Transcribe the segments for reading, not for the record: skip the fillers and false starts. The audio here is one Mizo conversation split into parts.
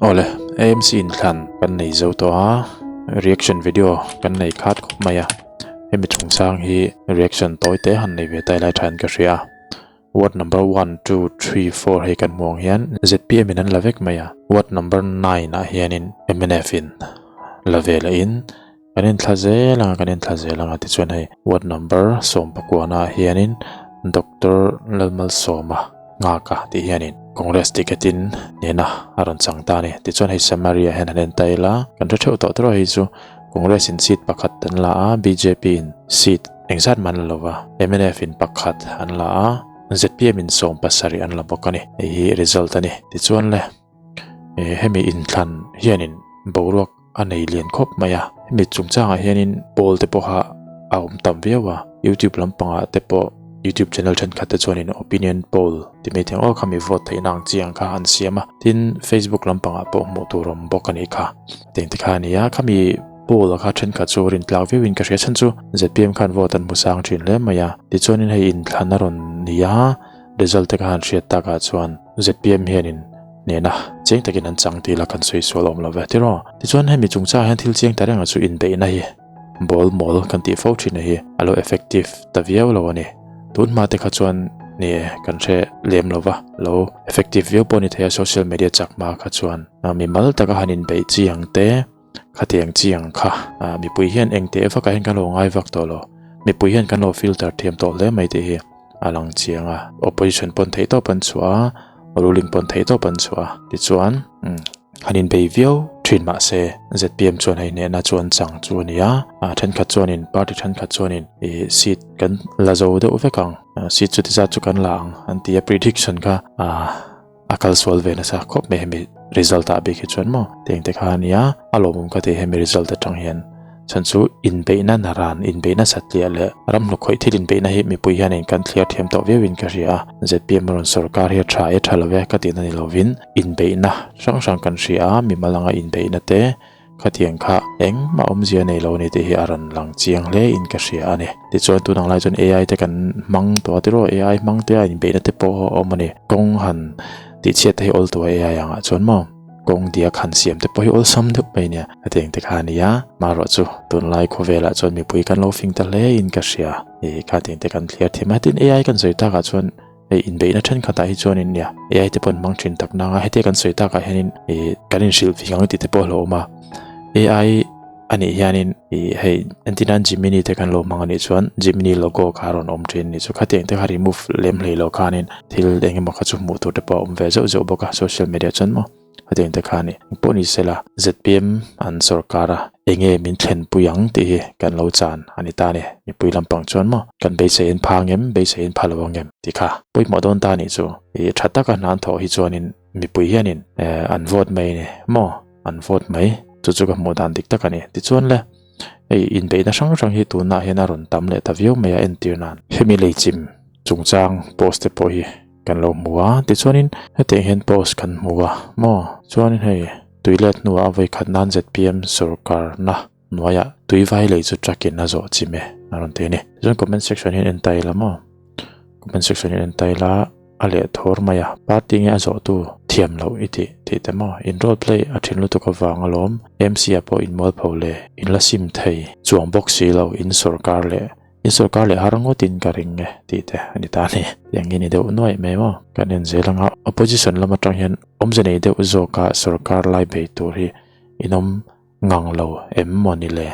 Awle, AMC inthlan kan nei zo tawh a, reaction video kan nei khat khawp mai a, hemi chungchang hi reaction tawi te han nei ve tai lai thain ka hria a. Ward number 1, 2, 3, 4 hei kan hmuh ang hian ZPM in an la vek mai a, ward number 9 ah hianin mnf in la ve leh in kan inthla zel ang a, kan inthla zel ang a tichuan hei ward number 19 ah hianin Doctor Lalmalsawma nghaka tih hianin Congress ticket in nena a rawn chang ta a ni. Tichuan hei Samaria hian han en ta ila kan hre theuh tawh tawh hei chu Congress in seat pakhat an la a, bjp in seat engzat mah an la lova, mnf in pakhat an la a, zpm in 17 an la bawk a ni. Hei hi result a ni. Tichuan le hemi inthlan hianin boruak a nei lian khawp mai a hemi chungchangah hianin pawl te pawha a awm tam viau a youtube lampangah te pawh youtube channel thenkhat te chuanin opinion poll ti mai thei ang aw khami vote theihna ang chi ang kha an siam a tin facebook lampangah pawh hmuh tur awm bawk a nih kha tiang te kha a ni a khami poll a kha thenkhat chu rin tlak viauin ka hria chhan chu zpm khan vote an hmu sang thin hle mai a tichuanin hei inthlan a rawn ni a. Result te ka han hriat takah chuan zpm hianin nena chiang takin an chang tih la kan sawi sual awm lo ve tiraw. Tichuan hemi chungchangah hian thil chiang ta rengah chu inbeihna hi ball mawl kan tih fo thin hi a lo effective ta viau lo a ni. Tun hma te kha chuan ni e kan hre lem lo va, lo effective viau pawh ni thei a social media chak hma kha chuan mimal taka han inbeih chi ang te, Khatiang chiang kha mipui hian eng teh vakah hian kan lo ngai vak tawh lo. Mipui hian kan lo filter thiam tawh hle mai tih hi a lang chiang a. Opposition pawn theih tawp an chhuah a, ruling pawn theih tawp an chhuah a. Tichuan han inbei viau thin mah se zpm chuan hei hnehna chu an chang chu a ni a. Thenkhat chuanin party thenkhat chuanin ih seat kan la zo deuh vek ang, seat chuti zat chu kan la ang an ti a prediction kha. A kal sual ve nasa khawp mai hemi result ah bik hi chuan maw tiang te kha ania a lawmawm ka ti hemi result atang hian chhan chu inbeihna naran inbeihna satliah leh ram hnuk khawih thil inbeihna hi mipui hianin kan thliar thiam tawh viauin ka hria a zpm rawn sorkar hi a tha e tha lo e ka tihna ni lovin inbeihna hrang hrang kan hria a mimal anga inbeihna te Khatiang kha engmah awmzia nei lo a ni tih hi a rawn lang chiang hle in ka hria a ni. Tichuan tun ang lai chuan AI te kan hmang tawh a tiraw AI hmang te a inbeihna te pawh a awm a ni. Kawng han tihchhiat te hi awl tawh a AI angah chuan maw kawng diak han siam te pawh hi awlsam deuh mai nia. Khatiang te kha a ni a, marawh chu tunlai khawvelah chuan mipui kan lo fing ta hle in ka hria. Ih khatiang te kan thliar thiam a, tin AI kan sawi takah chuan Hei inbeihna thenkhatah hi chuanin nia AI te pawh an hmang thin tak nang a, hetia kan sawi takah hianin ih kan inhrilh fing ang tih te pawh a hlauhawm a. AI a nih hianin ih hei entir nan Gemini te kan lo hmang a nih chuan Gemini logo kha a rawn awm thin a nih chu. Khatiang te kha remove lem hlei lo khanin thil eng emaw kha chu hmuh tur te pawh a awm ve zeuh zeuh bawk a social media chuan maw. Hetiang te kha a ni. Engpawh ni sela zpm an sorkar a, enge min thlenpui ang tih hi kan lo chan a ni ta a ni. Mipui lampang chuan maw kan beiseiin pha ang em, beiseiin pha lo ang em tih kha pawimawh dawn ta a nih chu. Ih tha taka hna an thawh hi chuanin mipui hianin an vote mai a ni maw, an vote mai. Chu chu ka hmuh dan dik tak a ni. Tichuan le hei inbeihna hrang hrang hi tunah hian a rawn tam leh ta viau mai a entir nan. Hemi leichim chungchang post te pawh hi Kan lo hmu a, tichuanin hetiang hian post kan hmu a maw? Chuanin hei tui let hnuah a vawi khat nan zpm sorkarna hnuaiah tui vai lei chu truck in a zawh chim e a rawn ti a ni. Tichuan comment section hian en ta ila maw? Comment section hian en ta ila a leh thawr mai a, party nge a zawh tu thiam loh i tih tih te maw? In role play a thin lutuk avang alawm MC ah pawh in mualpho le in la sim thei chuang bawk si lo in sorkar leh In sorkar leh har ngawtin ka ring e tih te a ni ta a ni. Tiang hi ni deuh nuaih mai maw? Kan en zel anga opposition lam atang hian awmze nei deuh zawka sorkar lai bei tur hi in awm ngang lo em maw ni le?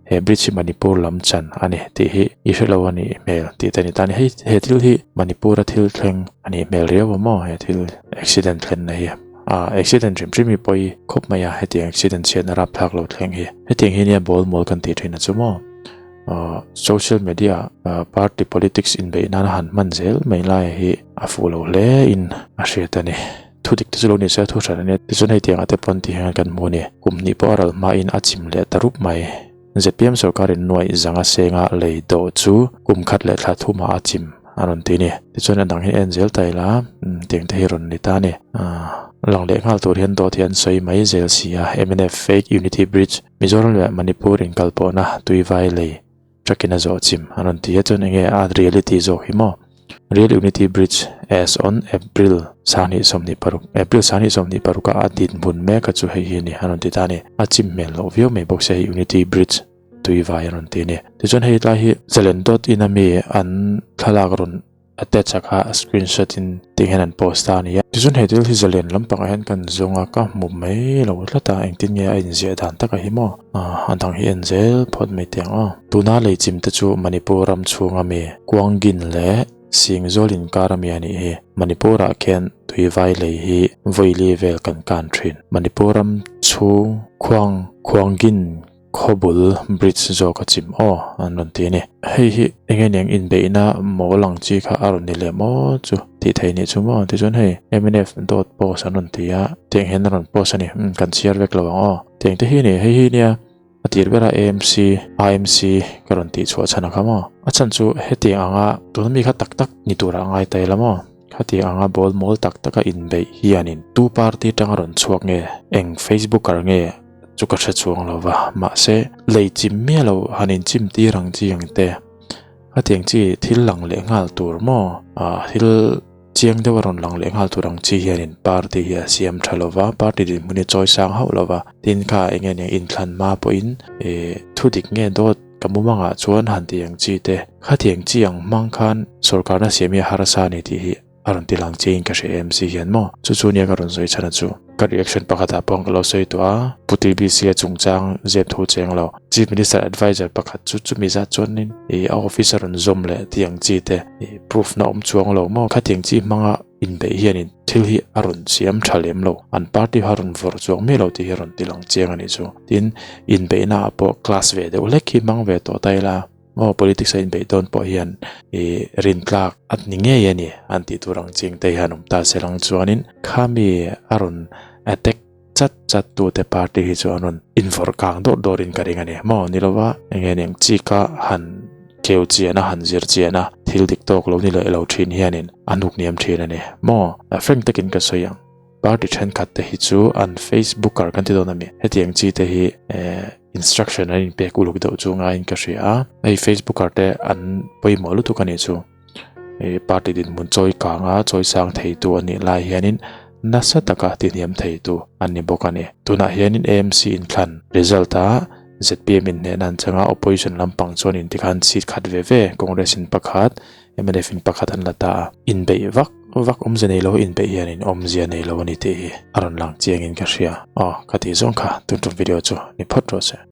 He bridge hi Manipur lam chan a ni tih hi i hre lo a nih hmel tih te a ni ta a ni. Hei he thil hi Manipur a thil thleng a nih hmel riau a maw he thil accident thlenna hi? Ah accident hrim hrim hi pawi khawp mai a hetiang accident chhiatna rapthlak lo thleng hi. Hetiang hi nia ball mawl kan tih thin a chu maw? Social media party politics inbeih nana han hman zel mai lai hi a fuh lo hle in a hriat a ni. Thu dik te chu lo ni se thu hran a nia. Tichuan hei tiangah te pawn ti hian kan hmu a ni. Kum hnih pawh a ral hmain a chim leh ta rup mai. Zpm sorkarin nuaih zanga senga lei dawh chu kum khat leh thla thumah a chim a rawn ti a ni. Tichuan a dang hi en zel ta ila tiang te hi rawn ni ta a ni. Lang leh nghal tur hian dawt hi an sawi mai zel si a. Mnf fake unity bridge Mizoram leh Manipur inkalpawhna tuivai lei truck in a zawh chim an rawn ti a, chuan enge a reality zawk hi maw? Real Unity Bridge As on April 2026, April 2026 a a dinhmun mek a chu hei hi a ni, a rawn ti ta a ni. A chim hmel loh viau mai bawk sia hei Unity Bridge Tuivai a rawn ti a ni. Tichuan hei tlai hi Zalen dawt in a mi an thlalak rawn attach a kha screenshot in tih hian an post ta a ni a. Tichuan hei thil hi Zalen lampangah hian kan zawng a, ka hmu mai lo tlat a, engtin nge a inziah dan taka hi maw? A dang hi en zel phawt mai teh ang aw. Tuna lei chim te chu Manipur ram chhunga mi Kuanggin leh Singzawl inkar ami a nih hi. Manipur ah khian tuivai lei hi vawili vel kan kan thin. Manipur ram chhung khuang Khuanggin khawbul bridge zawk a chim aw an rawn ti a ni. Hei hi eng nge niang inbeihna mawl ang chi kha a rawn ni leh maw chu tih theih nih chu maw tichuan hei mnf dawt post an rawn ti a tiang hian a rawn post a ni umm kan chhiar vek lo ang aw tiang te hi a ni hei hi nia a tir bera amc IMC ka rawn tih chhuah chhan a kha maw a chhan chu hetiang anga tuna mi kha tak tak ni turah a ngai ta ila maw khatiang anga bawl mawl tak taka inbeih hianin tu party tanga rawn chhuak nge eng facebooker nge chu ka hre chuang lo va, mahse lei chim miah lo han in chim tir ang chi ang te, hetiang chi thil lang leh nghal tur maw ah thil chiang deuh a rawn lang leh nghal tur ang chi hianin party hi a siam tha lo va, party dinhmun hi chawi sang hauh lo va, tin kha eng nge nia inthlan hma pawhin ih thu dik nge dawt ka mumangah chuan han ti ang chi te, khatiang chi ang hmang khan sawrkarna siam hi a harsa a ni tih hi. A rawn ti lang chiin ka hre em si hian maw? Chu chu nia ka rawn sawi chhan a chu. Ka reaction pakhatah pawh ka lo sawi tawh a, Pu TBC a chungchang zep thu cheng lo. Chief Minister Adviser pakhat chu chumi zat chuanin ih a office a rawn zawm leh tih ang chi te ih proof na awm chuang lo maw? Khatiang chi hmanga inbeih hianin thil hi a rawn siam tha lem lo. An party ho a rawn vawrh chuang miah lo tih hi a rawn ti lang chiang a nih chu. Tin, inbeihna ah pawh class ve deuh hlek hi hmang ve tawh ta ila. Maw politics a inbeih dawn pawh hian ih rintlak a ni ngei a ni an tih tur ang ching te hian awm ta se lang chuanin khami a rawn attack chat chat tute party hi chu an rawn invawrh kang dawrh dawrhin ka ring a ni maw ni lova enge eng chika han keu chian a han zir chian a thil dik tawk lo ni leh lo thin hianin a hnuk hniam thin a ni maw frank takin ka sawi ang. Party thenkhat te hi chu an Facebooker kan ti dawn a mi? Hetiang chi te hi eh instruction an inpek uluk deuh chu ngaiin ka hria a, hei Facebooker te an pawimawh lutuk a nih chu. Eh party dinhmun chawi kang a chawi sang thei tu a nih lai hianin nasa taka tihniam thei tu an ni bawk a ni. Tunah hianin AMC inthlan result ah zpm in hnehna an chang a, opposition lampang chuan intikhan seat khat ve ve, Congress in pakhat, Mnf in pakhat an la ta a, inbeih vak vak awmzia nei lo inbeih hianin awmzia nei lo a ni tih hi a rawn lang chiangin ka hria. Aw, ka tih zawng kha tun tum video chu ni phawt rawh se.